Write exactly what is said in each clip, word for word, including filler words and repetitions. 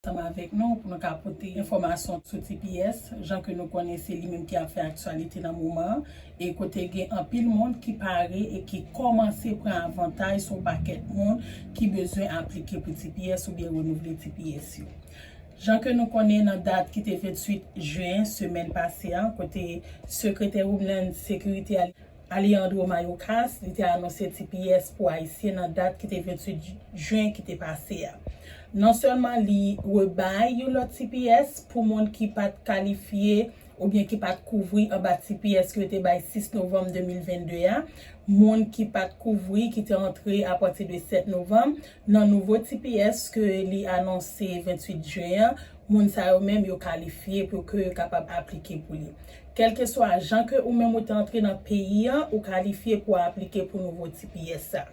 ansanm avèk nou pou nou ka pote enfòmasyon sou T P S, jan ke nou konnen se li menm ki ap fè aktyalite nan moman an, e kote gen anpil moun ki pare e ki kòmanse pran avantaj sou pakèt moun ki bezwen aplike pou T P S oubyen renouvle T P S yo. Jan ke nou konnen nan dat ki te venntuit jen semèn pase a, kote Sekretè Homeland Security a, Alejandro Mayorkas, li te anonse T P S pou Ayisyen nan dat ki te venntuit jen ki te pase a. Non sèlman li rebay yon lòt T P S pou moun ki pa t kalifye oubyen ki pa t kouvri anba T P S ke yo te bay sis novanm de mil vennde a, moun ki pa t kouvri, ki te antre apati de sèt novanm, nan nouvo T P S ke li anonse venntuit jen an, moun sa yo menm yo kalifye pou ke yo kapab aplike pou li. Kèlkeswa jan ke ou menm ou te antre nan peyi an, ou kalifye pou aplike pou nouvo T P S sa.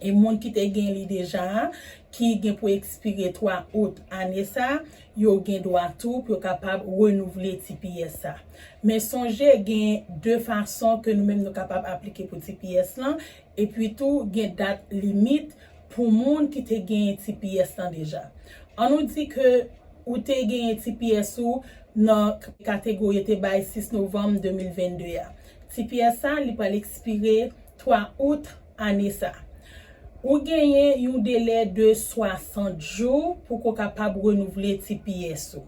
E moun ki te gen li deja a, ki gen pou ekspire twa out ane sa, yo gen dwa tou pou yo kapab renouvle T P S sa. Men sonje gen de fason ke nou menm nou kapab aplike pou T P S lan, epi tou gen dat limit pou moun ki te genyen T P S lan deja. Ann nou di ke ou te genyen T P S ou nan kategori yo te bay sis novanm de mil vennde a. T P S sa, li pral ekspire twa out ane sa. Ou genyen yon delè de swasant jou pou ko kapab renouvle T P S ou.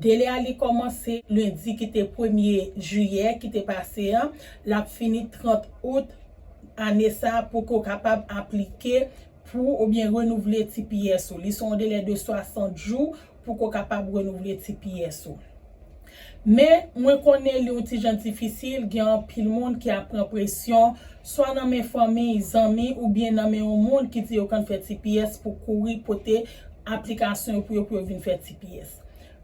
Delè a li kòmanse lendi ki te premye jiyè ki te pase an, l ap fini trant out ane sa pou ko kapab aplike pou oubyen renouvle T P S ou. Li se yon delè de swasant jou pou ko kapab renouvle T P S ou. Men, mwen konnen li yon ti jan difisil, gen anpil moun ki ap pran presyon, swa nan men fanmi, zanmi, oubyen nan men yon moun ki di yo konn fè T P S pou kouri pote aplikasyon yo pou yo, pou yo vin fè T P S.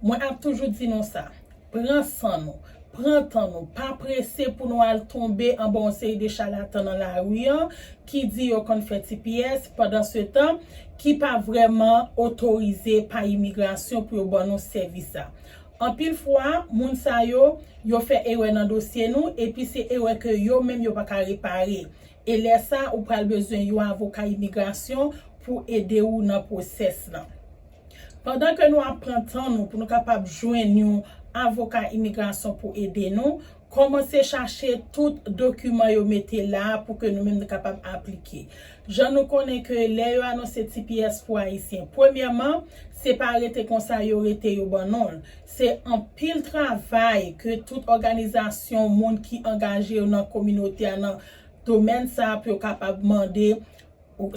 Mwen ap toujou di nou sa, pran san nou, pran tan nou, pa prese pou nou al tonbe anba yon seri de chalatan nan lari an ki di yo konn fè T P S, pandansetan ki pa vrèman otorize pa imigrasyon pou yo ban nou sèvis sa. Anpil fwa, moun sa yo, yo fè erè nan dosye nou, epi se erè ke yo menm yo pa ka repare. E lè sa, ou pral bezwen yon avoka imigrasyon pou ede ou nan pwosès lan. Pandan ke nou ap pran tan nou pou nou kapab jwenn yon avoka imigrasyon pou ede nou, kòmanse chache tout dokiman yo mete la a pou ke nou menm nou kapab aplike. Jan nou konnen ke lè yo anonse T P S pou Ayisyen, premyèman, se pa rete konsa yo rete yo ban non l. Se anpil travay ke tout òganizasyon, moun ki angaje yo nan kominote a, nan domèn sa a, pou yo kapab mande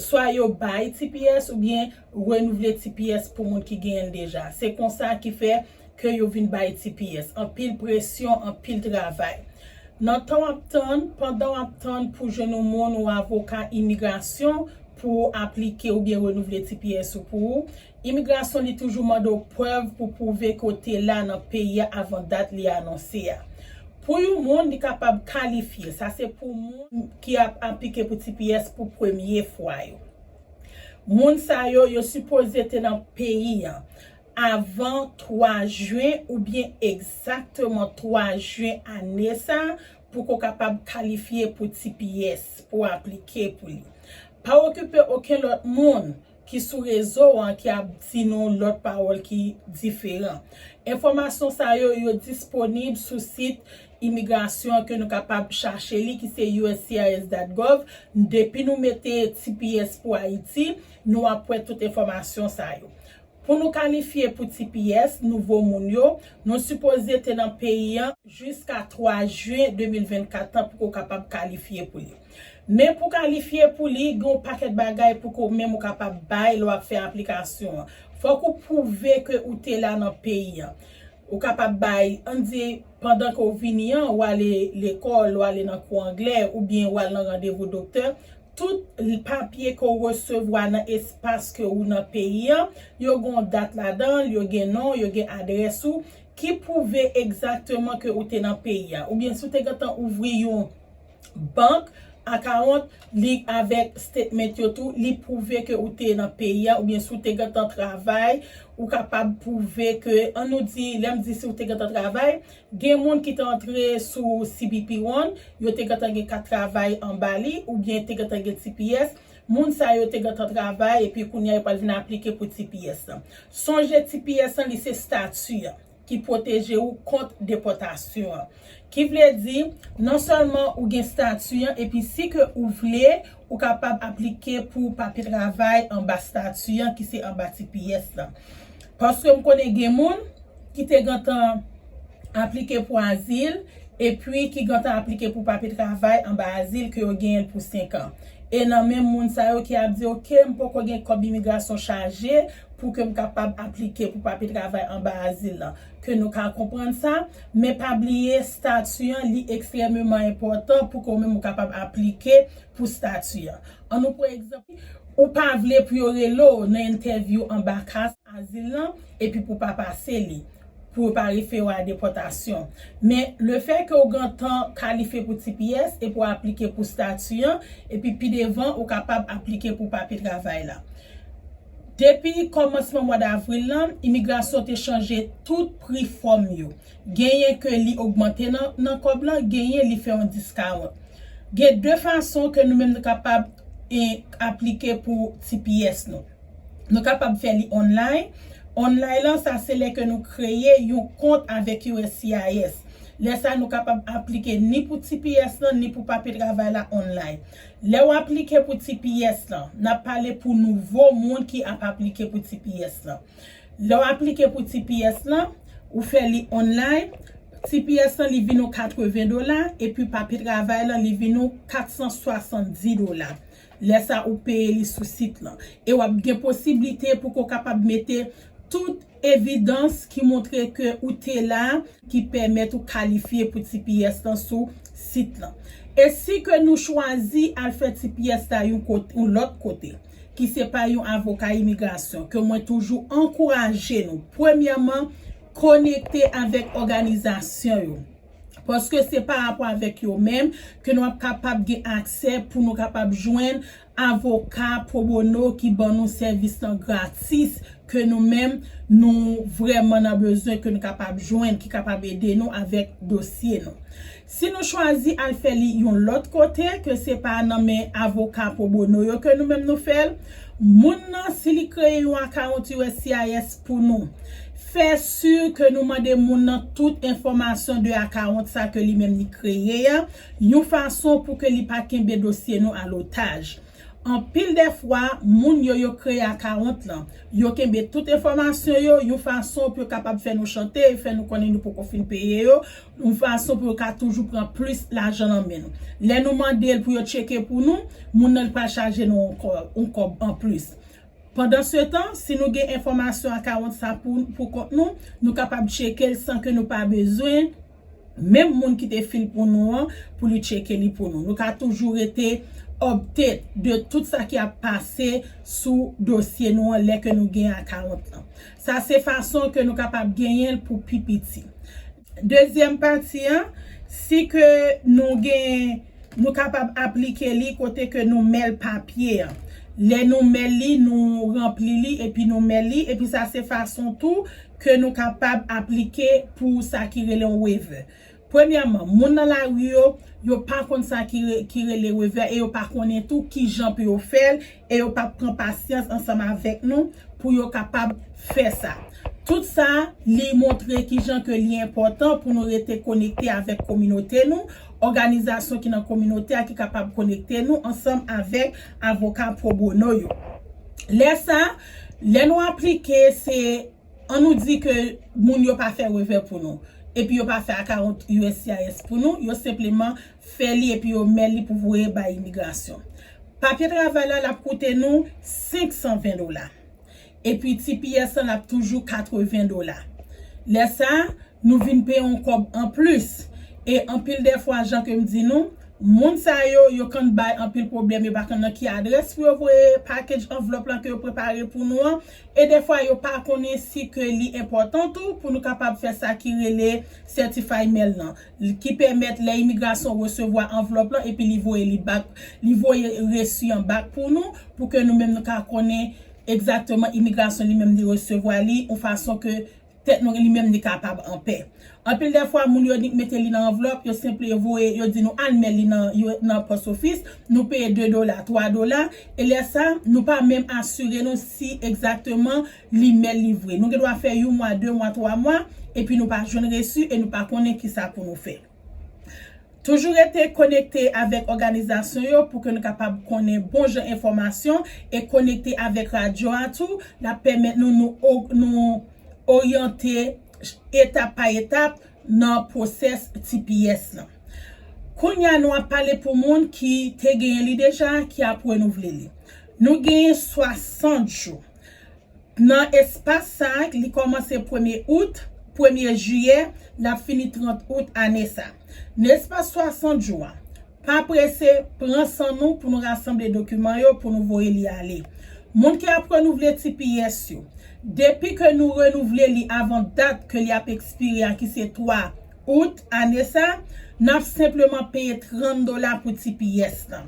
swa yo bay T P S oubyen renouvle T P S pou moun ki genyen l deja. Se konsa ki fè ke yo vin bay T P S. Anpil presyon, anpil travay. Nan tan w ap tann, pandan w ap tann pou jwenn yon moun ou avoka imigrasyon pou aplike oubyen renouvle T P S ou pou ou, imigrasyon li toujou mande w prèv pou pwouve ke w te la nan peyi a avan dat li anonse a. Pou yon moun, li kapab kalifye. Sa se pou moun ki ap aplike pou T P S pou premye fwa yo. Moun sa yo, yo sipoze te nan peyi an avan twa jen oubyen egzakteman twa jen ane sa pou ko kapab kalifye pou T P S, pou aplike pou li. Pa okipe okenn lòt moun ki sou rezo an ki ap di nou lòt pawòl ki diferan. Enfòmasyon sa yo, yo disponib sou sit imigrasyon ke nou kapab chache li, ki se U S C I S dot gov. Depi nou mete T P S pou Ayiti, nou ap wè tout enfòmasyon sa yo. Pou nou kalifye pou T P S, nouvo moun yo, nou sipoze te nan peyi an jiska twa jen de mil vennkat lan pou ko kapab kalifye pou li. Men pou kalifye pou li, gen yon pakèt bagay pou ke w menm ou kapab bay lè w ap fè aplikasyon an. Fòk ou pwouve ke ou te la nan peyi an. Ou kapab bay, ann di, pandan ke w vini an, w ale lekòl, w ale nan kou anglè, oubyen w al nan randevou doktè, tout papye ke w resevwa nan espas ke ou nan peyi an, yo gen yon dat ladan l, yo gen non, yo gen adrès ou, ki pwouve egzakteman ke ou te nan peyi a. Oubyen si w te gentan ouvri yon bank account, li avèk statement yo tou, li pwouve ke ou te nan peyi a, oubyen si w te gentan travay, ou kapab pwouve ke, ann nou di, lè m di si w te gentan travay, gen moun ki te antre sou C B P One, yo te gentan gen kat travay anba li, oubyen te gentan gen T P S, Moun sa yo te gentan travay epi kounye a yo pral vin aplike pou T P S lan. Sonje T P S lan li se stati an ki pwoteje ou kont depòtasyon an. Ki vle di, non sèlman ou gen stati an, epi si ke ou vle, ou kapab aplike pou papye travay anba stati an ki se anba T P S lan. Paske m konnen gen moun ki te gentan aplike pou azil, epi ki gentan aplike pou papye travay anba azil ke yo genyen l pou senk an. E nan menm moun sa yo ki ap di, "Oke, m poko gen kòb imigrasyon chaje pou ke m kapab aplike pou papye travay anba azil lan." Ke nou ka konprann sa, men pa bliye stati an, li ekstrèmeman enpòtan pou ke ou menm ou kapab aplike pou stati an. An nou pran egzanp, ou pa vle pou yo rele w nan entèvyou anba ka azil lan, epi pou pa pase li, pou yo pa refere w a depòtasyon. Men, lefètke ou gentan kalifye pou T P S epi w aplike pou stati an, epi pi devan, ou kapab aplike pou papye travay la. Depi kòmansman mwa davril lan, imigrasyon te chanje tout pri fòm yo. Genyen ke li ogmante nan, nan kòb lan, genyen li fè yon diskawon. Gen de fason ke nou menm nou kapab, e, aplike pou T P S nou. Nou kapab fè li online. Online lan, sa se lè ke nou kreye yon kont avèk U S C I S. Lè sa, nou kapab aplike ni pou T P S lan, ni pou papye travay la online. Lè w aplike pou T P S lan, n ap pale pou nouvo moun ki ap aplike pou T P S lan. Lè w aplike pou T P S lan, ou fè li online, T P S lan li vin ou katreven dola, epi papye travay lan li vin ou kat san swasanndis dola. Lè sa ou peye li sou sit lan. E w ap gen posiblite pou ke w kapab mete tout evidans ki montre ke ou te la, ki pèmèt ou kalifye pou T P S lan sou sit lan. E si ke nou chwazi al fè T P S la yon kote, yon lòt kote, ki se pa yon avoka imigrasyon, ke mwen toujou ankouraje nou, premyèman, konekte avèk òganizasyon yo. Paske se pa rapò avèk yo menm ke nou ap kapab gen aksè pou nou kapab jwenn avoka pro bono ki ban nou sèvis lan gratis, ke nou menm nou vrèman nan bezwen, ke nou kapab jwenn, ki kapab ede nou avèk dosye nou. Si nou chwazi al fè li yon lòt kote, ke se pa nan men avoka pro bono yo ke nou menm nou fè l, moun nan, si li kreye yon akawont U S C I S pou nou, fè si ke nou mande moun nan tout enfòmasyon de akawont sa ke li menm li kreye a, yon fason pou ke li pa kenbe dosye nou an otaj. Anpil de fwa, moun yo, yo kreye akawont lan, yo kenbe tout enfòmasyon yo, yon fason pou yo kapab fè nou chante, fè nou konnen nou poko fin peye yo, yon fason pou yo ka toujou pran plis lajan nan men nou. Lè nou mande l pou yo tcheke pou nou, moun nan li pral chaje nou yon kòb, yon kòb anplis. Pandansetan, si nou gen enfòmasyon akawont sa pou, pou kont nou, nou kapab tcheke l san ke nou pa bezwen menm moun ki te fè l pou nou an, pou li tcheke li pou nou. Nou ka toujou rete update de tout sa ki ap pase sou dosye nou an lè ke nou gen akawont lan. Sa se fason ke nou kapab genyen l pou pi piti. Dezyèm pati an, si ke nou gen, nou kapab aplike li kote ke nou mèl papye an. Lè nou mèl li, nou ranpli li, epi nou mèl li, epi sa se fason tou ke nou kapab aplike pou sa ki rele yon waiver. Premyèman, moun nan lari yo, yo pa konn sa ki re-, ki rele waiver e yo pa konnen tou kijan pou yo fè l e yo p ap pran pasyans ansanm avèk nou pou yo kapab fè sa. Tout sa, li montre kijan ke li enpòtan pou nou rete konekte avèk kominote nou, òganizasyon ki nan kominote a ki kapab konekte nou ansanm avèk avoka pro bono yo. Lè sa, lè nou aplike, se, an nou di ke moun yo pa fè waiver pou nou, epi yo pa fè akawont U S C I S pou nou, yo senpleman fè li epi yo mèl li pou voye bay imigrasyon. Papye travay la, l ap koute nou senk san ven dola. Epi T P S lan, l ap toujou katreven dola. Lè sa, nou vin peye yon kòb anplis. E anpil de fwa, jan ke m di nou, moun sa yo, yo konn bay anpil pwoblèm, yo pa konn nan ki adrès pou yo voye package anvlòp lan ke yo prepare pou nou an. E de fwa, yo pa konnen si ke li enpòtan tou pou nou kapab fè sa ki rele certified mail lan, ki pèmèt lè imigrasyon resevwa anvlòp lan epi li voye li back, li voye resi an back pou nou, pou ke nou menm nou ka konnen egzakteman imigrasyon li menm li resevwa li, yon fason ke tèt nou li menm li kapab anpè. Anpil dè fwa, moun yo nik mete li nan anvlòp, yo senple voye, yo di nou al mèt li nan, yo, nan post office, nou peye de dola, twa dola, e lè sa, nou pa menm asire nou si egzakteman li mèt li vre. Nou gen dwa fè yon mwa, de mwa, twa mwa, epi nou pa jwenn resi e nou pa konnen kisa pou nou fè. Toujou rete konekte avèk òganizasyon yo pou ke nou kapab konnen bon jan enfòmasyon e konekte avèk radyo a tou, l ap pèmèt nou, nou, nou oryante etap pa etap nan pwosès T P S lan. Kounye a nou ap pale pou moun ki te genyen li deja, ki ap renouvle li. Nou genyen swasant jou. Nan espas sa, li kòmanse premye out, premye jiyè, l ap fini trant out ane sa. Nan espas swasant jou a, pa prese, pran san nou pou nou rasanble dokiman yo pou nou voye li ale. Moun ki ap renouvle T P S yo, depi ke nou renouvle li avan dat ke li ap ekspire a, ki se twa out ane sa, n ap senpleman peye trant dola pou T P S lan.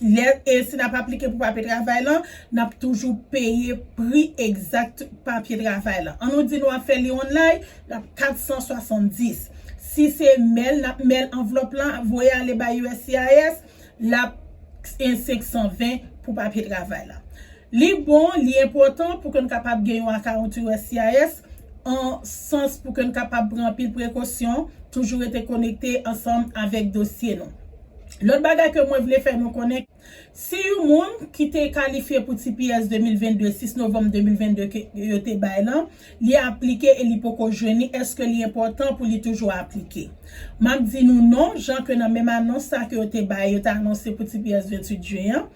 Lè, e si n ap aplike pou papye travay lan, n ap toujou peye pri egzak papye travay lan. An nou di nou ap fè li online, l ap kat san swasanndis. Si se mèl, n ap mèl anvlòp lan, voye ale bay U S C I S, l ap senk san ven pou papye travay lan. Li bon, li enpòtan pou ke n kapab gen yon akawont U S C I S, an sans pou ke n kapab pran anpil prekosyon, toujou rete konekte ansanm avèk dosye nou. Lòt bagay ke mwen vle fè nou konnen, si yon moun ki te kalifye pou T P S de mil vennde, sis novanm de mil vennde ke yo te bay lan, li aplike e li poko jwenn li, èske li enpòtan pou li toujou aplike? M ap di nou non, jan ke nan menm anons sa ke yo te bay, yo te anonse pou T P S venntuit jen an,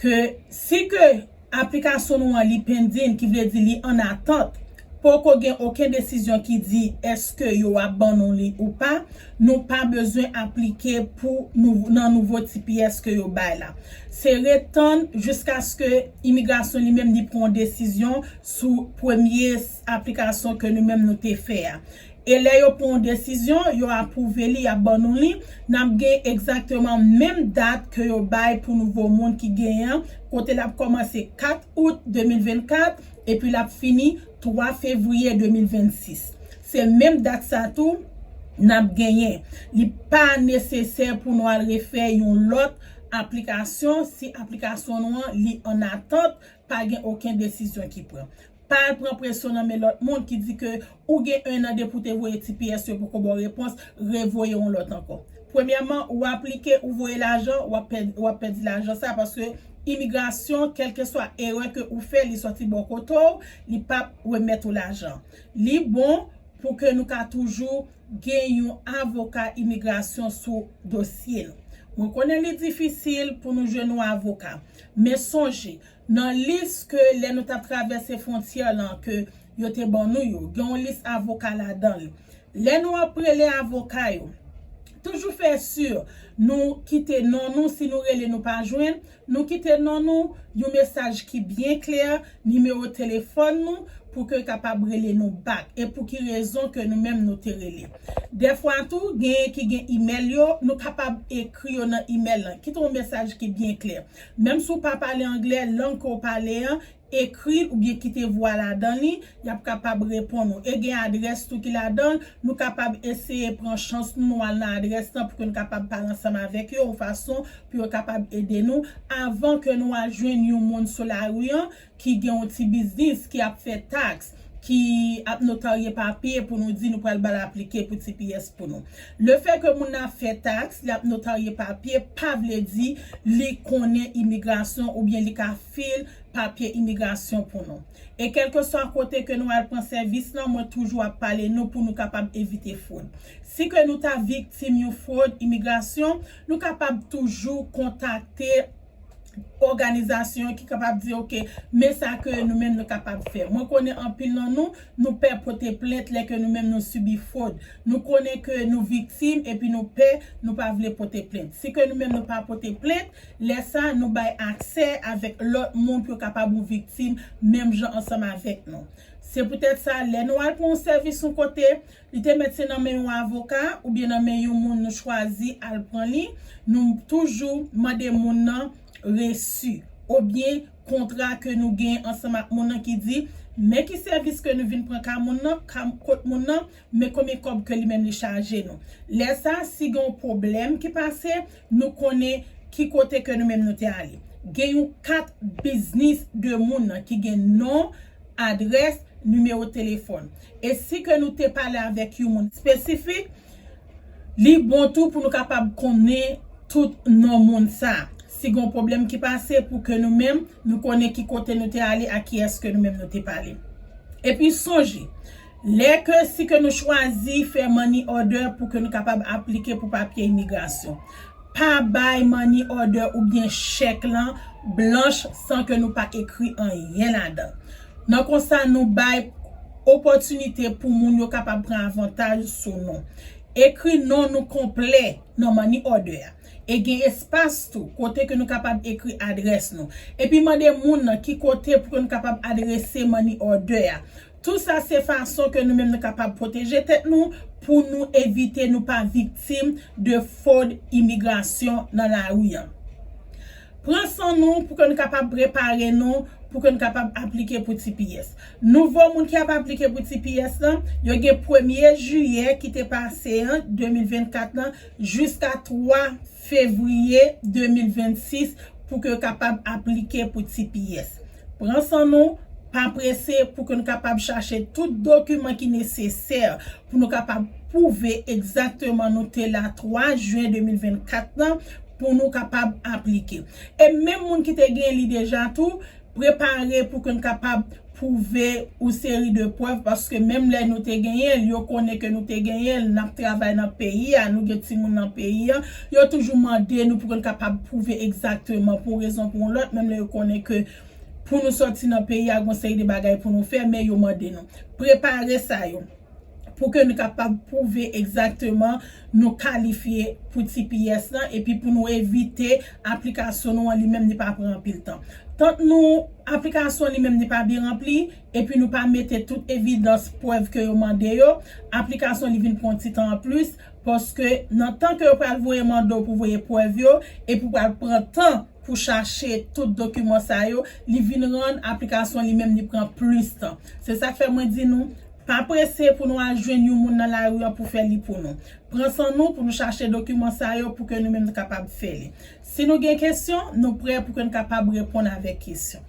ke si ke aplikasyon nou an li pending, ki vle di li an atant, poko gen okenn desizyon ki di èske yo ap ban nou li ou pa, nou pa bezwen aplike pou nou, nan nouvo T P S ke yo bay la. Se ret tann jiskaske imigrasyon li menm li pran yon desizyon sou premye aplikasyon ke nou menm nou te fè a. E lè yo pran yon desizyon, yo apwouve li, y ap ban nou li, n ap gen egzakteman menm dat ke yo bay pou nouvo moun ki genyen an, kote l ap kòmanse kat out de mil vennkat, epi l ap fini twa fevriye de mil vennsis. Se menm dat sa tou n ap genyen. Li pa nesesè pou nou al refè yon lòt aplikasyon si aplikasyon nou an li an atant, pa gen okenn desizyon ki pran. Pa al pran presyon nan men lòt moun ki di ke ou gen en an depi w te voye T P S yo poko ba w repons, revoye yon lòt ankò. Premyèman, ou aplike, ou voye lajan, w ap pèd, w ap pèdi lajan sa paske imigrasyon, kèlkeswa erè ke ou fè, li sòti bò kote w, li p ap remèt ou lajan. Li bon pou ke nou ka toujou gen yon avoka imigrasyon sou dosye nou. Mwen konnen li difisil pou nou jwenn yon avoka, men sonje, nan lis ke lè nou t ap travèse fwontyè lan ke yo te ban nou yo, gen yon lis avoka ladan l. Lè nou ap rele avoka yo, toujou fè si nou kite non nou, si nou rele nou pa jwenn, nou kite non nou, yon mesaj ki byen klè, nimewo telefòn nou, pou ke kapab rele nou back, e pou ki rezon ke nou menm nou te rele. Dèfwa tou, genyen ki gen imèl yo, nou kapab ekri yo nan imèl lan. Kite yon mesaj ki byen klè. Menm si w pa pale anglè, lang ke w pale an, ekri l oubyen kite vwa ladan li, y ap kapab reponn ou. E gen adrès tou ki ladan l, nou kapab eseye pran chans nou, nou al nan adrès lan pou ke nou kapab pale ansanm avèk yo, yon fason pou yo kapab ede nou, avan ke nou al jwenn yon moun sou lari an ki gen yon ti biznis, ki ap fè taks, ki ap notarye papye pou nou di nou pral ba l aplike pou T P S pou nou. Lefètke moun nan ap fè taks, li ap notarye papye, pa vle di li konnen imigrasyon oubyen li ka fil papye imigrasyon pou nou. E kèlkeswa kote ke nou al pran sèvis lan, mwen toujou ap pale nou pou nou kapab evite fwod. Si ke nou ta viktim yon fwod imigrasyon, nou kapab toujou kontakte òganizasyon ki kapab di, "Oke, men sa ke nou menm nou kapab fè." Mwen konnen anpil nan nou, nou pè pote plent lè ke nou menm nou sibi fwod. Nou konnen ke nou viktim epi nou pè, nou pa vle pote plent. Si ke nou menm nou pa pote plent, lè sa nou bay aksè avèk lòt moun pou yo kapab yon viktim menm jan ansanm avèk nou. Se poutèt sa, lè nou al pran yon sèvis yon kote, li te mèt se nan men yon avoka oubyen nan men yon moun nou chwazi al pran li, nou toujou mande moun nan resi oubyen kontra ke nou gen ansanm ak moun nan ki di Men ki sèvis ke nou vin pran ka moun nan, ka, kot moun nan, men konbyen kòb ke li menm li chaje nou. Lè sa, si gen yon pwoblèm ki pase, nou konnen ki kote ke nou menm nou te ale. Gen yon kat biznis de moun nan ki gen non, adrès, nimewo telefòn. E si ke nou te pale avèk yon moun espesifik, li bon tou pou nou kapab konnen tout non moun sa. Si gen yon pwoblèm ki pase, pou ke nou menm, nou konnen ki kote nou te ale, a kiyès ke nou menm nou te pale. Epi sonje, lè ke si ke nou chwazi fè money order pou ke nou kapab aplike pou papye imigrasyon, pa bay money order oubyen chèk lan blanch san ke nou pa ekri anyen ladan. Nan konsa, nou bay opòtinite pou moun yo kapab pran avantaj sou nou. Ekri non nou konplè nan money order a. E gen espas tou, kote ke nou kapab ekri adrès nou. Epi mande moun nan ki kote pou ke nou kapab adrese money order a. Tout sa se fason ke nou menm nou kapab pwoteje tèt nou pou nou evite nou pa viktim de fwod imigrasyon nan lari an. Pran san nou pou ke nou kapab prepare nou pou ke nou kapab aplike pou T P S. Nouvo moun ki ap aplike pou T P S lan, yo gen premye jiyè ki te pase an de mil vennkat lan jiska twa fevriye de mil vennsis pou ke yo kapab aplike pou T P S. Pran san nou, pa prese pou ke nou kapab chache tout dokiman ki nesesè pou nou kapab pwouve egzakteman nou te la twa jen de mil vennkat lan pou nou kapab aplike. E menm moun ki te gen li deja tou, prepare pou ke n kapab pwouve yon seri de prèv, paske menm lè nou te genyen l, yo konnen ke nou te genyen l, n ap travay nan peyi a, nou gen timoun nan peyi a, yo toujou mande nou pou ke n kapab pwouve egzakteman pou yon rezon pou yon lòt, menm lè yo konnen ke pou nou sòti nan peyi a, gen yon seri de bagay pou nou fè, men yo mande nou. Prepare sa yo. Pou ke nou kapab pwouve egzakteman nou kalifye pou T P S lan, epi pou nou evite aplikasyon nou an li menm li pa pran anpil tan. Tank nou aplikasyon li menm li pa byen ranpli, epi nou pa mete tout evidans, prèv ke yo mande yo, aplikasyon li vin pran yon ti tan anplis, paske nan tan ke yo pral voye mande w pou voye prèv yo, epi w pral pran tan pou chache tout dokiman sa yo, li vin rann aplikasyon li menm li pran plis tan. Se sa k fè mwen di nou, pa prese pou nou al jwenn yon moun nan lari an pou fè li pou nou. Pran san nou pou nou chache dokiman sa yo pou ke nou menm nou kapab fè li. Si nou gen kesyon, nou prè pou ke nou kapab reponn avèk kesyon.